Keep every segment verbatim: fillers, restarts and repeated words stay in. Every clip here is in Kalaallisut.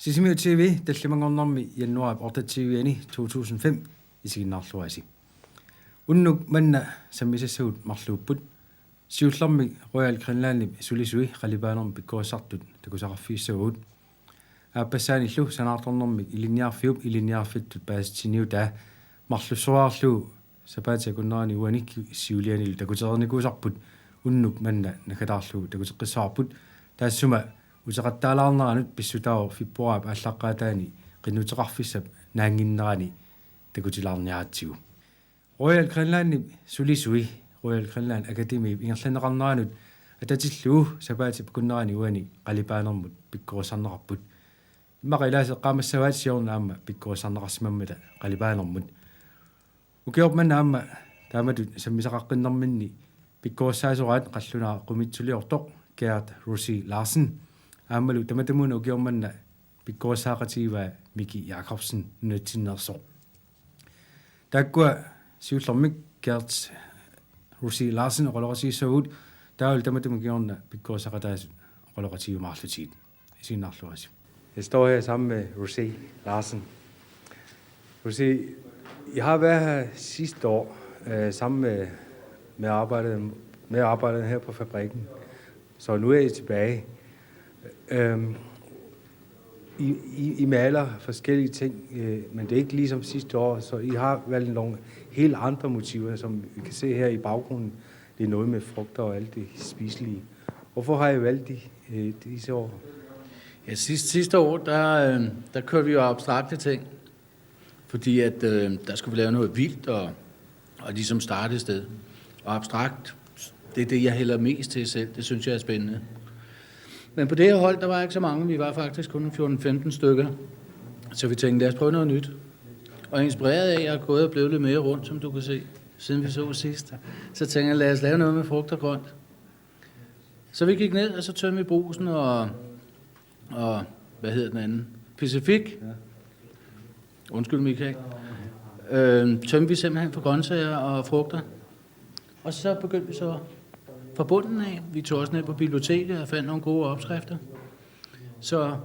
Sisimiut T V tallimanngornermi januaarip otteogtyve-ani to tusind fem isiginnaarluarisi. Unnuk manna sammisassagut marluupput. Siullermik Royal Greenlandip sulisui qalipaanermut pikkorissartut takusaqarfigissavagut. Aappassaanillu sanaartornermik ilinniarfiup ilinniarfittut paasitsiniutaa marlussuarlu sapaatip akunnerani uani ki-, siulianilu takutereernikuusarput unnuk manna naggataarlugu takuteqqissavarput. Taassuma uteqattaalaarneranut pissutaavoq februaarip aallaqqaataani qinnuteqarfissap naannginnerani takutilaarniaratsigu. Royal Greenlandip sulisui Royal Greenland Akademiip ingerlanneqarneranut atatillugu sapaatip akunnerani uani qalipaanermut pikkorissarneqarput. Immaqa ilaasa eqqaamassavaat siorna aamma pikkorissarneqarsimammata qalipaanermut. Ukioq manna aamma taamatut sammisaqaqqinnerminni pikkorissaasoraat qallunaaq qumitsuliortoq Gert Rosi Larsen. Aammalu tamatumuuna ukioq manna pikkorissaaqatigivaa Miki Jakobsen nunatsinneersoq. Taakkua siullermik Gert Rosi Larsen oqaloqatigissavagut, taavalu tamatuma kingorna pikkorissaqataasut oqaloqatigiumaarlutigit. Isiginnaarluarisi. Jeg står her sammen med Rosé Larsen. Rosé, I har været her sidste år øh, sammen med medarbejderne, medarbejderne her på fabrikken, så nu er I tilbage. Øhm, I, I, I maler forskellige ting, øh, men det er ikke ligesom sidste år, så I har valgt nogle helt andre motiver, som vi kan se her i baggrunden. Det er noget med frugter og alt det spiselige. Hvorfor har I valgt de, øh, disse år? Ja, sidst, sidste år, der, øh, der kørte vi jo abstrakte ting, fordi at, øh, der skulle vi lave noget vildt og, og ligesom starte et sted. Og abstrakt, det er det, jeg hælder mest til selv. Det synes jeg er spændende. Men på det her hold, der var ikke så mange. Vi var faktisk kun fjorten femten stykker. Så vi tænkte, lad os prøve noget nyt. Og inspireret af, at jeg er gået og blevet lidt mere rundt, som du kan se, siden vi så sidst, så tænker jeg, lad os lave noget med frugt og grønt. Så vi gik ned, og så tømte vi Brugsen og, og hvad hedder den anden? Pacific. Ja. Undskyld, Michael. Øh, tømte vi simpelthen for grøntsager og frugter. Og så begyndte vi så fra bunden af. Vi tog også ned på biblioteket og fandt nogle gode opskrifter. Så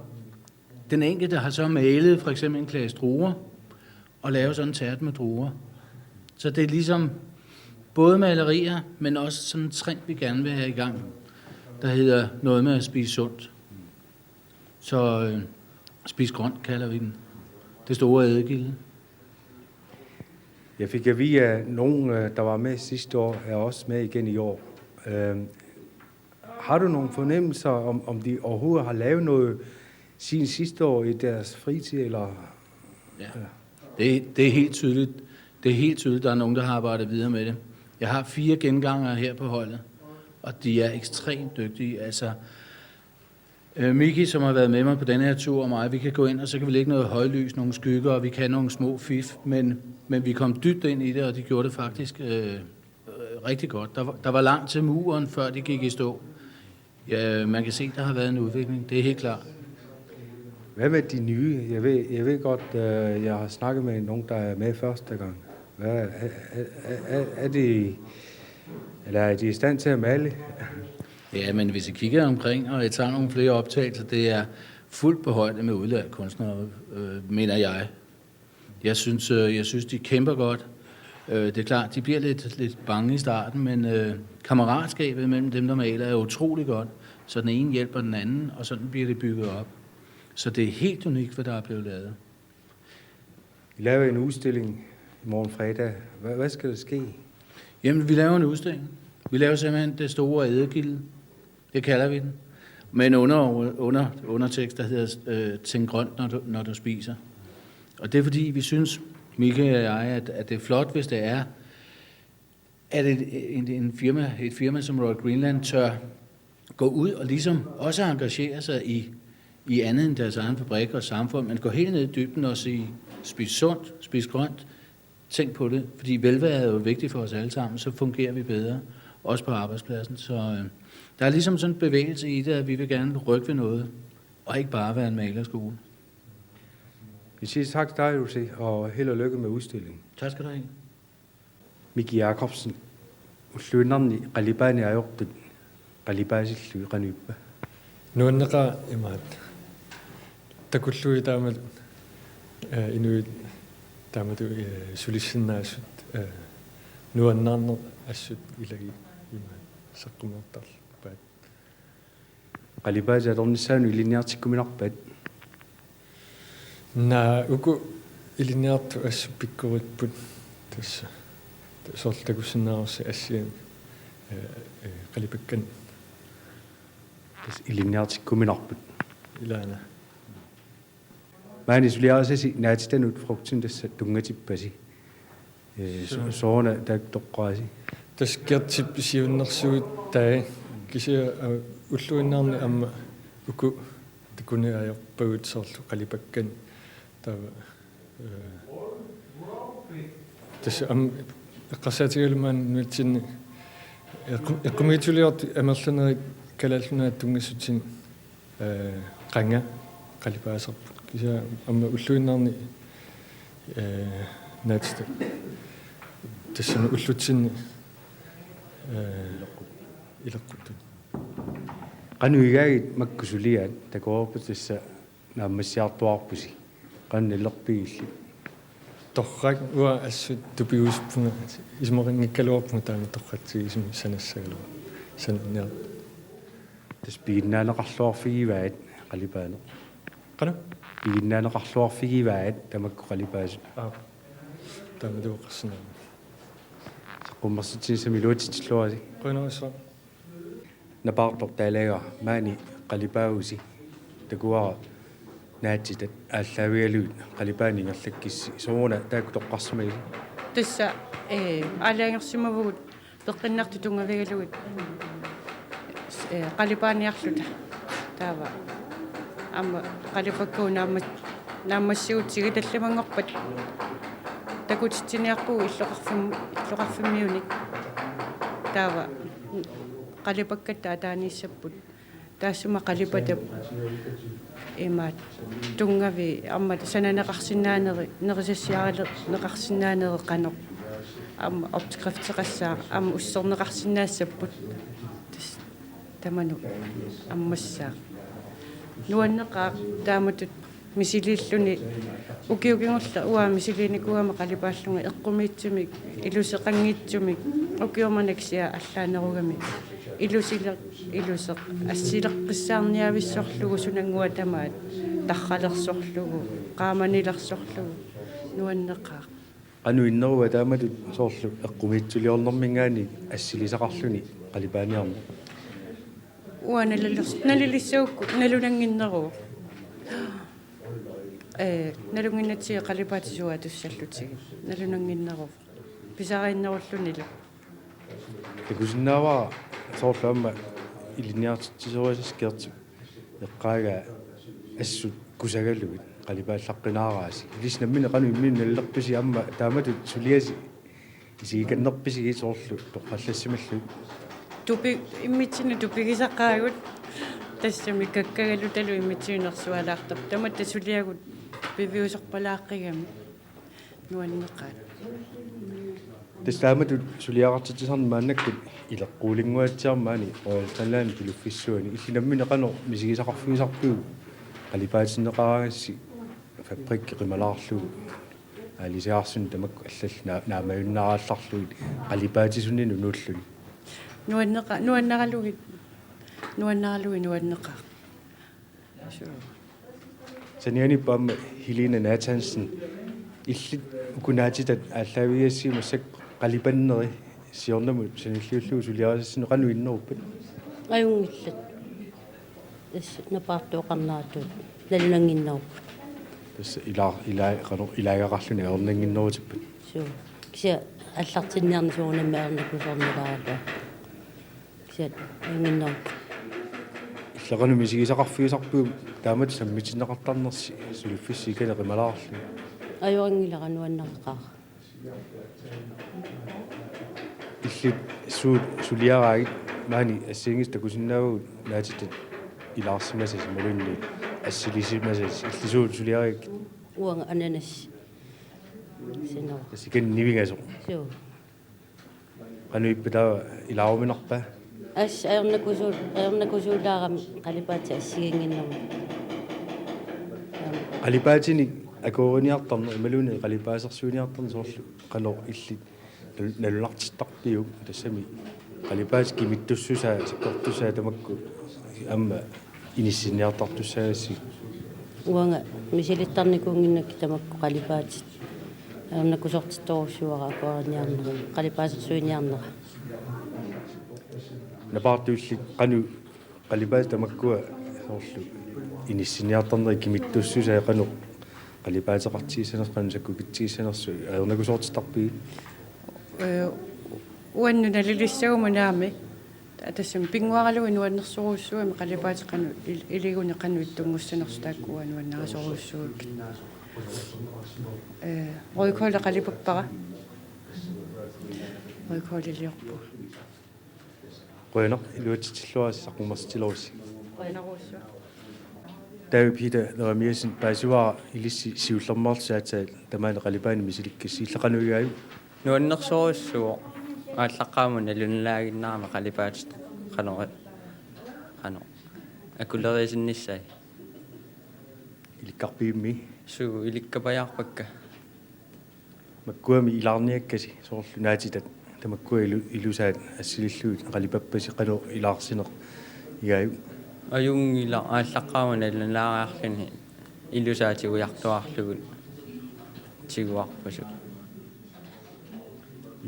den enkelte har så malet for eksempel en klase druer og lavet sådan en tærte med druer. Så det er ligesom både malerier, men også sådan en trend, vi gerne vil have i gang, der hedder noget med at spise sundt. Så øh, spis grønt kalder vi den. Det store ædegilde. Jeg fik at vide, at nogen, øh, der var med sidste år, er også med igen i år. Øh, har du nogle fornemmelser, om, om de overhovedet har lavet noget siden sidste år i deres fritid? Eller? Ja. Det, det er helt tydeligt. Det er helt tydeligt, der er nogen, der har arbejdet videre med det. Jeg har fire gengangere her på holdet, og de er ekstremt dygtige. Altså, øh, Miki, som har været med mig på den her tur, og mig, vi kan gå ind, og så kan vi lægge noget højlys, nogle skygger, og vi kan nogle små fif, men, men vi kom dybt ind i det, og de gjorde det faktisk øh, øh, rigtig godt. Der var, der var langt til muren, før de gik i stå. Ja, man kan se, der har været en udvikling. Det er helt klart. Hvad med de nye? Jeg ved, jeg ved godt, øh, jeg har snakket med nogen, der er med første gang. Hvad, er, er, er, er de, eller er de i stand til at male? Ja, men hvis I kigger omkring, og I tager nogle flere optagelser, det er fuldt på højde med udlandske kunstnere, øh, mener jeg. Jeg synes, øh, jeg synes, de kæmper godt. Øh, det er klart, de bliver lidt, lidt bange i starten, men øh, kammeratskabet mellem dem, der maler, er utrolig godt. Så den ene hjælper den anden, og sådan bliver det bygget op. Så det er helt unikt, hvad der er blevet lavet. Vi laver en udstilling i morgen fredag. Hvad, hvad skal der ske? Jamen, vi laver en udstilling. Vi laver simpelthen det store ædegilde. Det kalder vi den. Med en under, under, undertekst, der hedder øh, Tænk grønt, når du, når du spiser. Og det er fordi, vi synes, Michael og jeg, at, at det er flot, hvis det er, at et, en, en firma, et firma som Royal Greenland tør gå ud og ligesom også engagere sig i, i andet end deres egen fabrik og samfund, men gå helt ned i dybden og sige, spis sundt, spis grønt, tænk på det, fordi velvære er jo vigtigt for os alle sammen, så fungerer vi bedre, også på arbejdspladsen. Så øh, der er ligesom sådan en bevægelse i det, at vi vil gerne rykke ved noget, og ikke bare være en malerskole. Vi siger tak til dig, Jussi, og held og lykke med udstillingen. Tak skal du have. Miki Jakobsen, ulluinnarni qalipaani ajortut qalipaasillugit qanoq ippa? Nuanneqaaq imaattoq. Takullugit taamatut, eh, inuit taamatut, eh, sulissinnaasut, eh, nuannaarneq assut ilagi ima saqqummertarpaat. Qalipaatit atornissaannut ilinniartikkuminarpat? Naa, uku ilinniartut assut pikkoripput tassa. Soorlu takusinnaavarsi assiani, eh, eh, qalipakkanut. Tassa ilinniartikkuminarput. Ilaana. Maani suliarisasi naatitanut frugtinik tassa tunngatippasi. Eh, so-, Suu. Sooruna taakku toqqaasi? Tassa Gertip siunnersuut taava kisianni, eh, ulluinnarni aamma uku takuneq ajorpagut soorlu qalipakkanut taava, eh, tassa aamma eqqarsaatigalugu maani nunatsinni eqqu-, eqqumiitsuliortut amerlanerit Kalaallit Nunaata tunngassutsinik, eh, qanga qalipaasarput. Kisianni aamma ulluinnarni, eh, naatitat tassani ullutsinni, eh, ileqquttut. Qanoq igaagit makku suliaat, takoreerpat tassa naammassiartuaarpusi? Qanoq nalilerpigillit? Torrak, uanga assut tupigusuppunga, isumaqanngikkaluarpunga taama torratsigisumik sanassagaluarlunga. Sananiar. Tassa piginnaaneqarluarfigivaat qalipaaneq. Qanoq? Piginnaaneqarluarfigivaat tamakku qalipaasut. Aap. Taamatut oqarsinnaavunga. Saqqummersitsinissami iluatsitsilluarisi. Qujanarsuaq. Napaartoq Taalaagara, maani qalipaavusi, takuara naatitat aallaavigalugit qalipaaneq ingerlakkissi, sooruna taakku toqqarsimagisi? Tassa, eh, aalajangersimavugut peqqinnartut tunngavigalugit, eh, qalipaaniarluta. Taava aamma qalipakkagut naamma-, naammassigutsigu tallimanngorpat takutitsiniarpugut illoqarfim-, illoqarfimmiunik. Taava qalipakkatta ataaniissapput. Taassuma qalipatap imaattoq tunngavii aamma sananeqarsinnaaneri, nerisassiarineqarsinnaaneri qanoq aamma opskrifteqassaaq aamma usserneqarsinnaassapput. Tassa tamanut ammassaaq. Nuanneqaaq taamatut misiliilluni. Ukioq kingulleq uanga misiliinikuugama qalipaallunga eqqumiitsumik, iluseqanngitsumik, ukioq manna kisianni allaanerugami. Ilusileq, iluseq. Assileqqissaarniavissorlugu sunannguaq tamaat. Tarralersorlugu, qaamanilersorlugu. Nuanneqaaq. Qanoq inneruva taamatut soorlu eqqumiitsuliornerminngaanniit assilisaqarluni qalipaaniarneq? Uanga nalilers-, nalilissagukku nalunannginneruvoq. Eh, nalunnginnatsigu qalipaatit suut atussallutigit. Nalunannginneruvoq. Pisariinnerullunilu. Takusinnaavara soorlu aamma ilinniartitsisorisasi Gertip eqqaagaa assut kusagalugit qalipaallaqqinaaraasi. Ilissi nammineq qanoq imminut nalilerpisi aamma taamatut suliasi isigikannerpisigit soorlu toqqallassimallugit? Tupi-, immitsinnut tupigisaqaagut tassami kakkagalutalu immitsinnut nersualaartarput. Tamatta suliagut piviusorpalaaqqigami. Nuanneqaat. Tassa taamatut suliaqartitsisarneq maannakkut ileqquulinnguatsiarmat maani Royal Greenlandip piluffissuani. Illit nammineq qanoq misigisaqarfigisarpiuk qalipaatinneqaraangassi fabrikki qimalaarlugu aalisagaarsunik tamakku allallu naa-, naamajunnaallarlugit qalipaatisunini nuulluni? Nuanneqa-, nuannaralugit, nuannaralugit nuanneqaaq. Suu. Sanianiippoq aamma Helena Nathansen, illit uku naatitat aallaavigassiuk massakkut qalipanneri siornamut sanilliullugu suliarisassinnik qanoq inneruppat? Ajunngillat. Tassa napaartooqarneratut nalunannginnerupput. Tassa ila-, ila-, qanoq ilaagaqarluni ajornannginnerutippat? Suu. Kisianni aallartinniarneq soorunami ajornakusoornerarpaa. Kisianni ajunngilaq. Illit qanoq misigisaqarfigisarpiuk taamatut sammitinneqartarnersi suliffissi ikani qimalaarluni? Ajorinngilara, nuanneqaaq. Illit suut suliaraagit maani assigiinngitsut takusinnaavagut naatitat ilaarsimasasi imaluunniit assilisimasasi, illit suut suliaraakkit? Uanga ananas. Sinua. Tassa ikani nivingasoq. Suu. Qanoq ippa taava ilaaruminarpa? Assut ajornakusuul-, ajornakusuulaarami qalipaatit assigiinnginnermut. Qalipaatinik akueriniartarneq imaluunniit qalipaasersuiniartarneq soorlu qanoq illit nal-, nalunartittarpiuk, tassami qalipaatit kimittussusaa, sakkortusaa tamakku aamma inissinniartartussaagassi? Uanga misilittarnikuunnginnakkit tamakku qalipaatit. Ajornakusoortittorujussuuara akueriniarnera, qalipaasersuiniarnera. Napaartuillit qanoq qalipaatit tamakkua soorlu inissinniartarnerit kimittussusaa qanoq qalipaateqartigissanersut, qanoq sakkukitsigissanersut ajornakusoortittarpigit? Ee, uannut nalilissaguma naamik. Tassami pinnguaralugu nuannersorujussuugami qalipaatit qanoq il-, iliguni qanoq ittunngussanersut, taakku uanga nuannarisorujussuugakkit. Ee, Rødkolde qalipappara. Rødkoldeliorpunga. Qujanaq, iluatsitsilluarisi, saqqummersitsilorisi. Qujanarujussuaq. David Peter Jeremiassen, paasivara ilissi siullermeerlutit aatsaat tamaani qalipaanik misilikkassi, illit qanoq igaajuk? Nuannersorujussuuvoq, aallaqqaammut nalunalaaginnarami qalipaatit qanoq, qanoq akuleriisinnissaat. Ilikkarpigimmi? Suu, ilikkapajaarpakka. Makkuami ilaarniakkasi soorlu naatitat tamakkua ilu-, ilusaat assilillugit qalipappasi, qanoq ilaarsineq igaajuk? Ajunngilaq, aallaqqaammut nalunalaariarluni ilusaat tigujartuaarlugit tiguarpasut.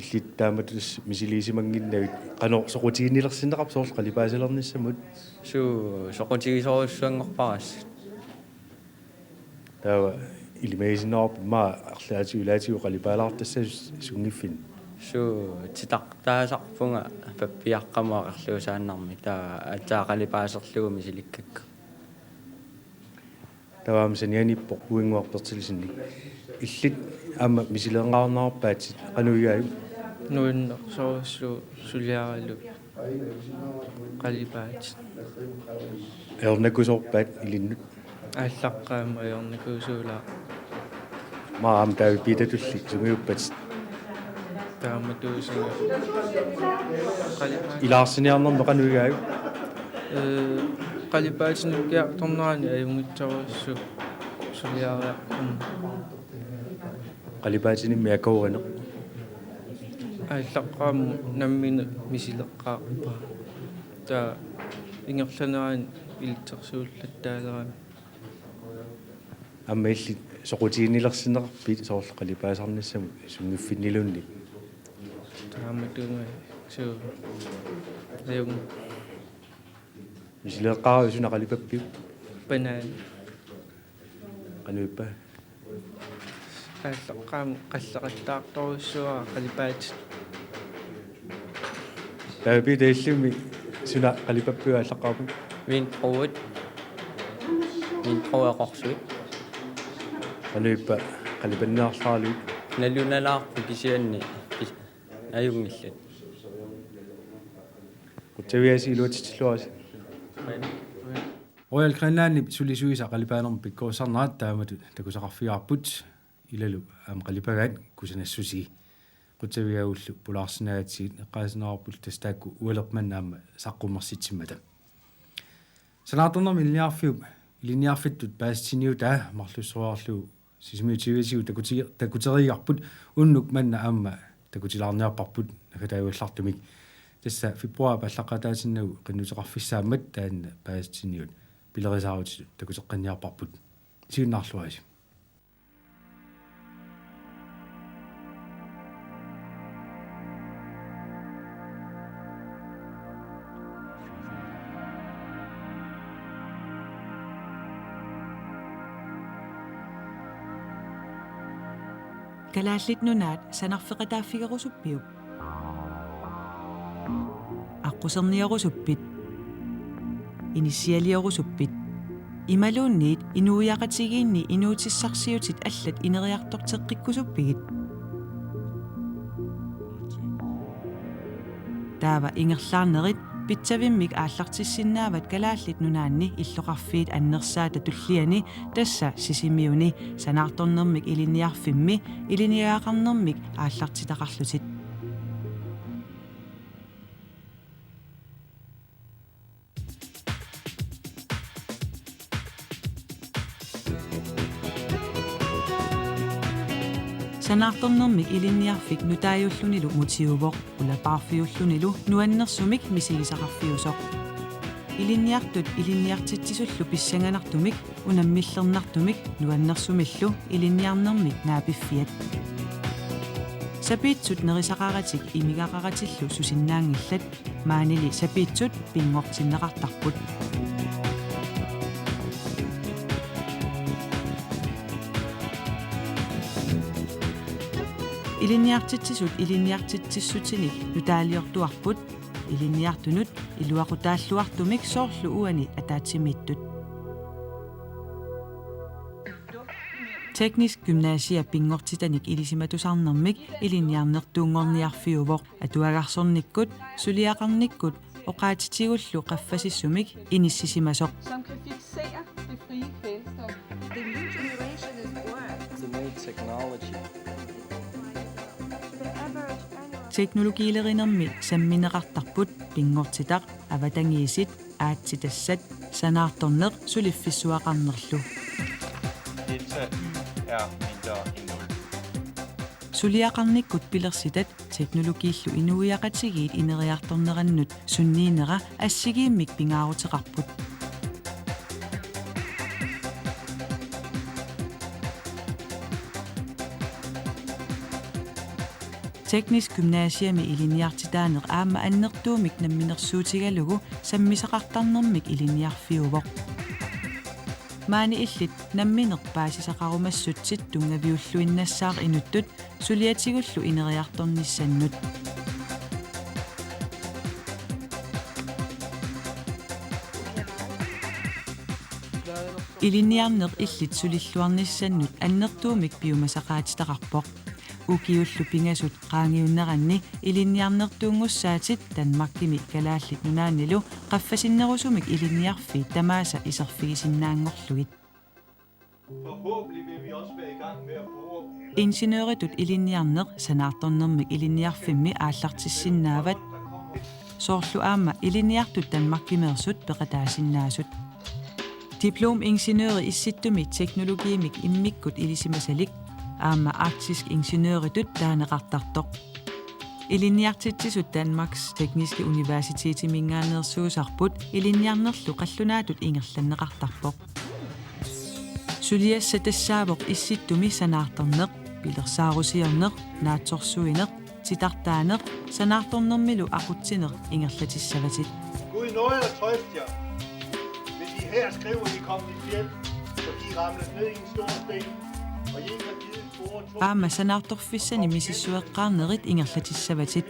Illit taamatut misiliisimannginnavit qanoq soqutiginnilersinneqarpit soorlu qalipaasalernissamut? Suu, soqutigisorujussuanngorpara assut. Taava ilimagisinnaarput aamma arlaatigut ilaatigut qalipaalaartassasut sunngiffinni? Suu, titartaasarpunga pappiaqqamut aqerluusaannarmik, taava aatsaat qalipaaserlugu misilikkakku. Taava aamma sanianiippoq Uinnguaq Berthelsenip. Illit aamma misileeqqaarnerarpaatit, qanoq igaajuk? Nuannersorujussuuvoq suliaralugit qalipaatit. Ajornakusoorpaat ilinnut? Aallaqqaammut ajornakusuulaarpoq. Aamma David Petertulli sungiuppat? Taamatut sungiu-, qalipaatit. Ilaarsiniarnermi qanoq igaajuk? Ee, qalipaatinukkiartornerani ajunngitsorujussuuvoq suliariartorneq. Qalipaatinimmi akuerineq? Aallaqqaammut nammineq misileqqaarpara. Taava ingerlanerani ilitsersuullattaalerami. Aamma illit soqutiginnilersinneqarpit soorlu qalipaasarnissamut sunngiffinniluunniit? Taamatunnga, suu, ajunngilaq. Misileeqqaaravit suna qalipappiuk? Banan. Qanoq ippa? Aallaqqaammut qalleqattaartorujussuuara qalipaatit. David Peter, illimmi suna qalipappiuk aallaqqaammut? Vindruet. Vindrueqorsuit. Qanoq ippa qalipanniarlaarlugit? Nalunalaarpoq kisianni kis-, ajunngillat. Qutsavigaasi, iluatsitsilluarisi. Royal Greenlandip sulisuisa qalipaanermut pikkorissarnerat taamatut takusaqarfigaarput, ilalu aamma qalipagaat kusanassusii. Qutsavigaagullu pulaarsinnaagatsigu eqqaasinaarput tassa taakku ualermat aamma saqqummersitsimmata. Sanaartornermik ilinniarfiup, ilinniarfittut paasititsiniutaa marlussoriarlugu Sisimiut T V-tigut takuti-, takuteriigarput, unnuk manna aamma takutilaarniarparput naggataagaluartumik. Tassa februaarip aallaqqaataatinnagu qinnuteqarfissaammat taanna paasititsiniut pilerisaarutitut takuteqqinniarparput. Isiginnaarluarisi. Kalaallit Nunaat sanarfeqataaffigerusuppiuk? Aqquserniorusuppit? Inissialiorusuppit? Imaluunniit inuiaqatigiinni inuutissarsiutit allat ineriartorteqqikkusuppigit? Taava ingerlaarnerit pitsavimmik aallartissinnaavat Kalaallit Nunaanni illoqarfiit annersaata tulliani, tassa Sisimiuni, sanaartornermik ilinniarfimmi ilinniagaqarnermik aallartitaqarlutit. Sanaartornermik ilinniarfik nutaajullunilu mutiuvoq, ulapaarfiullunilu nuannersumik misigisaqarfiusoq. Ilinniartut ilinniartitsisullu pissanganartumik, unammillernartumik nuannersumillu ilinniarnermik naapiffiat. Sapiitsut nerisaqaratik imigaqaratillu susinnaanngillat, maanili sapiitsut pinngortinneqartarput. Ilinniartitsisut ilinniartitsissutinik nutaaliortuarput, ilinniartunut iluaqutaalluartumik soorlu uani ataatsimiittut. Teknisk gymnasia pinngortitanik ilisimatusarnermik ilinniarnertuunngorniarfiuvoq, atuagarsornikkut, suliaqarnikkut oqaatsitigullu qaffasissumik inissisimasoq. Som kan fiksere det frie kvælstof. The new generation is born. The new technology. The average annual Teknologiilerinermi sammineqartarput pinngortitaq, avatangiisit, aatsitassat, sanaartorneq suliffissuaqarnerlu. Delta Y er mindre end nul. Suliaqarnikkut pilersitat teknologiillu inuiaqatigiit ineriartornerannut sunniinera assigiimmik pingaaruteqarput. Teknisk gymnasiami ilinniartitaaneq aamma annertuumik namminersuutigalugu sammisaqartarnermik ilinniarfiuvoq. Maani illit nammineq paasisaqarumassutsit tunngaviulluinnassaaq inuttut suliatigullu ineriartornissannut. Ilinniarneq illit sulilluarnissannut annertuumik piumasaqaatitaqarpoq. Ukiullu pingasut qaangiunneranni ilinniarnertuunngussaatit Danmarkimi Kalaallit Nunaannilu qaffasinnerusumik ilinniarfiit tamaasa iserfigisinnaanngorlugit. Forhåbentlig vil vi også være i gang med at bore. Ingeniøritut ilinniarneq sanaartornermik ilinniarfimmi aallartissinnaavat. Soorlu aamma ilinniartut Danmarkimeersut peqataasinnaasut. Diplomingeniøri issittumi teknologiimik immikkut ilisimasalik aamma arktisk ingeniøritut taaneqartartoq. Ilinniartitsisut Danmarks Tekniske Universitetiminngaanneersuusarput ilinniarnerlu qallunaatut ingerlanneqartarpoq. Suliassat tassaavoq issittumi sanaartorneq, pilersaarusiorneq, naatsorsuineq, titartaaneq, sanaartornermilu aqutsineq ingerlatissavatit. Gud nåde og trøst jer, hvis I her skriver, I er kommet i fjeld, så I ramlet ned i en stor sten, og I ikke har givet et bord to. Aamma sanaartorfissani misissueqqaarnerit ingerlatissavatit.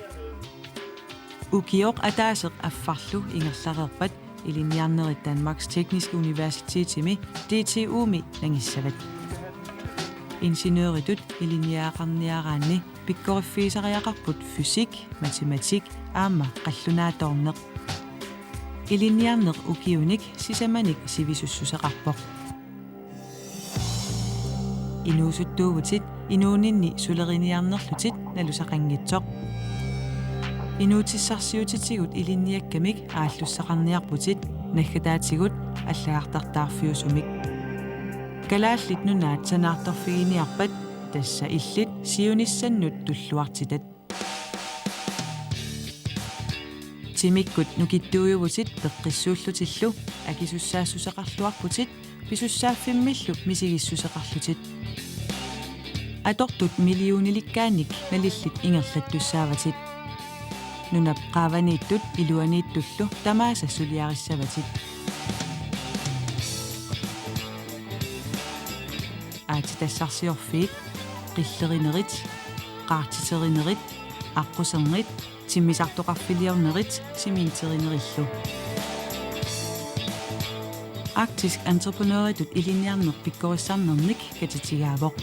Ukioq ataaseq affarlu ingerlareerpat ilinniarnerit Danmarks Tekniske Universitetimi D T U-mi nangissavat. Ingeniøritut ilinniagaqarniaraanni pikkoriffigisariaqarput fysik, matematik aamma qallunaatoorneq. Ilinniarneq ukiunik sisamanik sivisussuseqarpoq. Inuusuttuuvutit inuuninni suleriniarnerlutit nalusaqanngitsoq. Inuutissarsiutitigut ilinniakkamik aallussaqarniarputit naggataatigut allagartartaarfiusumik. Kalaallit Nunaat sanaartorfiginiarpat tassa illit siunissannut tulluartitat. Timikkut nukittuujuvutit peqqissuullutillu akisussaassuseqarluarputit pisussaaffimmillu misigissuseqarlutit. Atortut millionilikkaannik nalillit ingerlattussaavatit. Nunap qaavaniittut iluaniittullu tamaasa suliarissavatit. Aatsitassarsiorfiit, qillerinerit, qaartiterinerit, aqquserngit, timmisartoqarfiliornerit, cementerinerillu. Arktisk entreprenøritut ilinniarneq pikkorissarnermik katitigaavoq.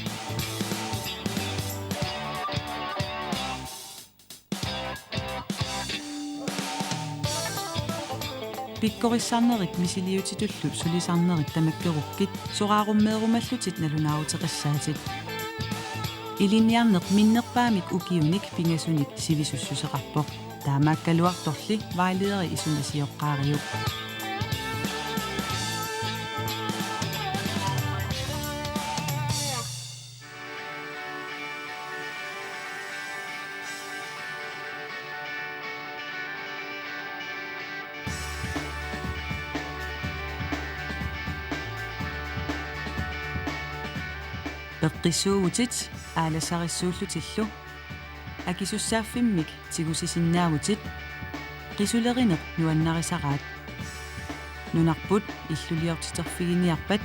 Pikkorissarnerit misiliutitullu sulisarnerit tamakkerukkit soraarummeerumallutit nalunaaruteqassaatit. Ilinniarneq minnerpaamik ukiunik pingasunik sivisussuseqarpoq. Taamaakkaluartorli vejlederi isumasioqqaariuk. Peqqissuuvutit aalassarissuullutillu akisussaaffimmik tigusisinnaavutit qisulerineq nuannarisaraat. Nunarput illuliortiterfiginiarpat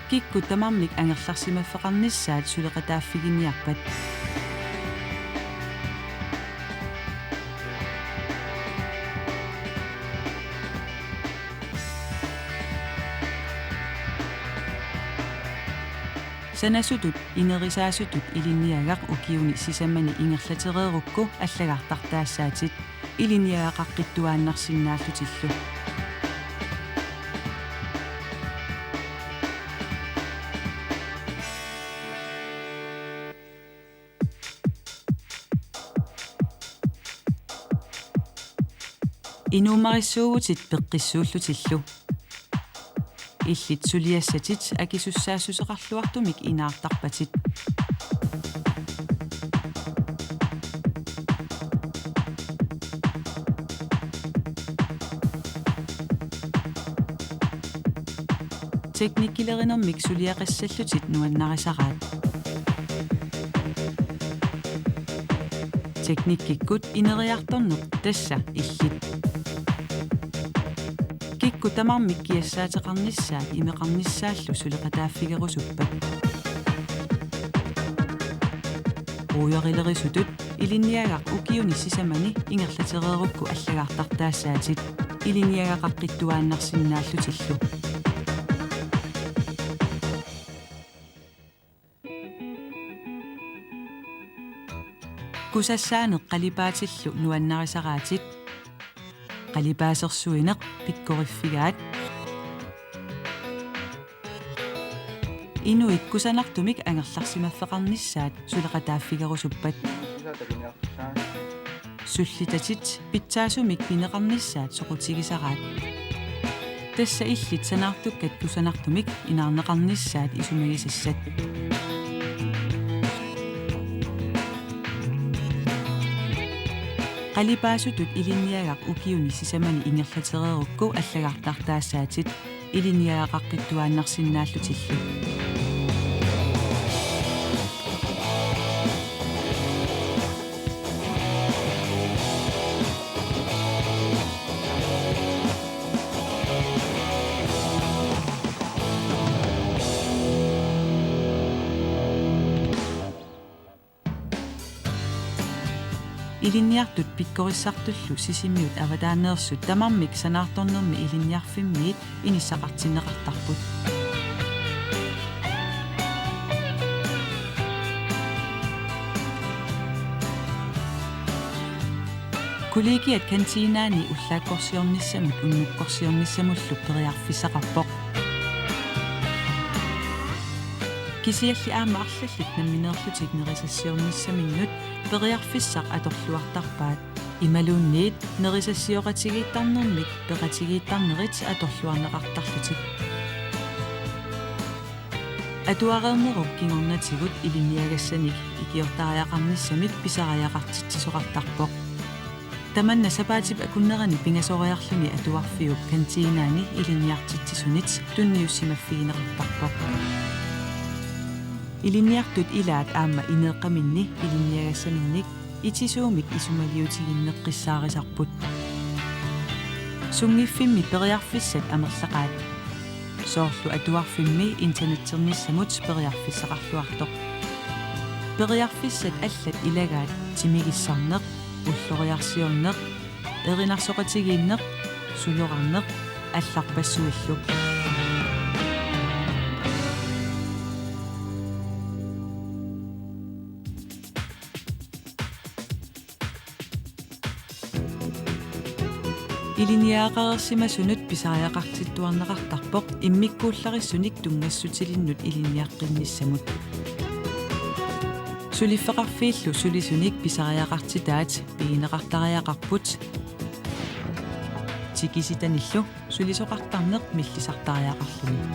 kikkut tamarmik angerlarsimaffeqarnissaat suleqataaffiginiarpat. Sanasutut inerisaasutut ilinniagaq ukiuni sisamani ingerlatereerukku allagartartaassaatit ilinniagaqaqqittuaannarsinnaallutillu. Inuummarissuuvutit peqqissuullutillu. Illit suliassatit akisussaassuseqarluartumik inaartarpatit. Teknikkilerinermik suliaqassallutit nuannarisaraat. Teknikkikkut ineriartorneq tassa illit. Kikkut tamarmik kiassaateqarnissaat imeqarnissaallu suleqataaffigerusuppat. Ruujorilerisutut ilinniagaq ukiuni sisamani ingerlatereerukku allagartartaassaatit ilinniagaqaqqittuaannarsinnaallutillu. Kusassaaneq qalipaatillu nuannarisaraatit. Qalipaasersuineq pikkoriffigaat. Inuit kusanartumik angerlarsimaffeqarnissaat suleqataaffigerusuppat. Sullitatit pitsaasumik pineqarnissaat soqutigisaraat. Tassa illit sanaartukkat kusanartumik inaarneqarnissaat isumagisassat. Qalipaasutut ilinniagaq ukiuni sisamani ingerlatereerukku allagartartaassaatit ilinniagaqaqqittuaannarsinnaallutillu. Ilinniartut pikkorissartullu Sisimiut avataaneersut tamarmik sanaartornermi ilinniarfimmiit inissaqartinneqartarput. Kollegiat kantiinaani ullaakkorsiornissamut unnukkorsiornissamullu periarfissaqarpoq. Kisianni aamma arlallit nammineerlutik nerisassiornissaminnut periarfissaq atorluartarpaat. Imaluunniit nerisassioqatigiittarnermik peqatigiittarnerit atorluarneqartarlutik. Atuareernerup kingornatigut ilinniagassanik ikiortariaqarnissamik pisariaqartitsisoqartarpoq. Tamanna sapaatip akunnerani pingasoriarluni atuarfiup kantiinaani ilinniartitsisunit tunniussimaffigineqartarpoq. Ilinniartut ilaat aamma ineeqqaminni ilinniagassaminnik itisuumik isumaliutiginneqqissaarisarput. Sunngiffimmi periarfissat amerlaqaat. Soorlu atuarfimmi internetternissamut periarfissaqarluartoq. Periarfissat allat ilagaat timigissarneq, ulloriarsiorneq, erinarsoqatigiinneq, sulorarneq, allarpassuillu. Ilinniagaqareersimasunut pisariaqartittuarneqartarpoq immikkuullarissunik tunngassutilinnut ilinniaqqinnissamut. Suliffeqarfiillu sulisunik pisariaqartitaat pigineqartariaqarput tikisitanillu sulisoqartarneq millisartariaqarluni.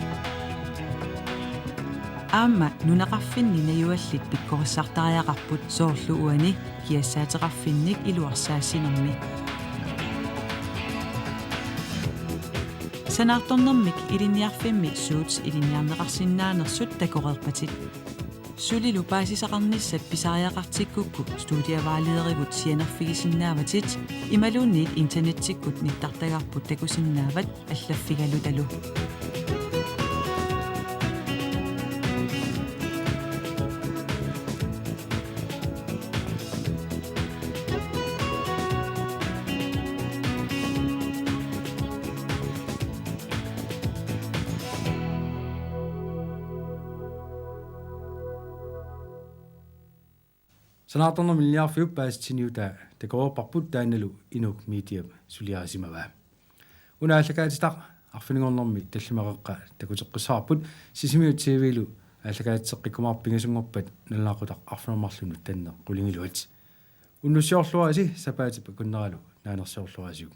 Aamma nunaqarfinni najugallit pikkorissartariaqarput soorlu uani kiassaateqarfinnik iluarsaassinermi. Sanaartornermik ilinniarfimmi suut ilinniarneqarsinnaanersut takoreerpatit. Sulilu paasisaqarnissat pisariaqartikkukku studievejlederivut sianerfigisinnaavatit imaluunniit internettikkut nittartagarput takusinnaavat allaffigalutalu. Sanaartornermik ilinniarfiup paasitsiniutaa takoreerparput taannalu Inuk Mediap suliarisimavaa. Una aallakaatitaq arfininngornermi tallimat qeqqat takuteqqissavarput, Sisimiut T V-lu aallakaatitseqqikkumaarput pingasunngorpat nalunaaqutaq arfineq-marlunnut tanneq qulingiluat. Unnussiorluarisi sapaatip akunneralu naanersiorluarisiuk.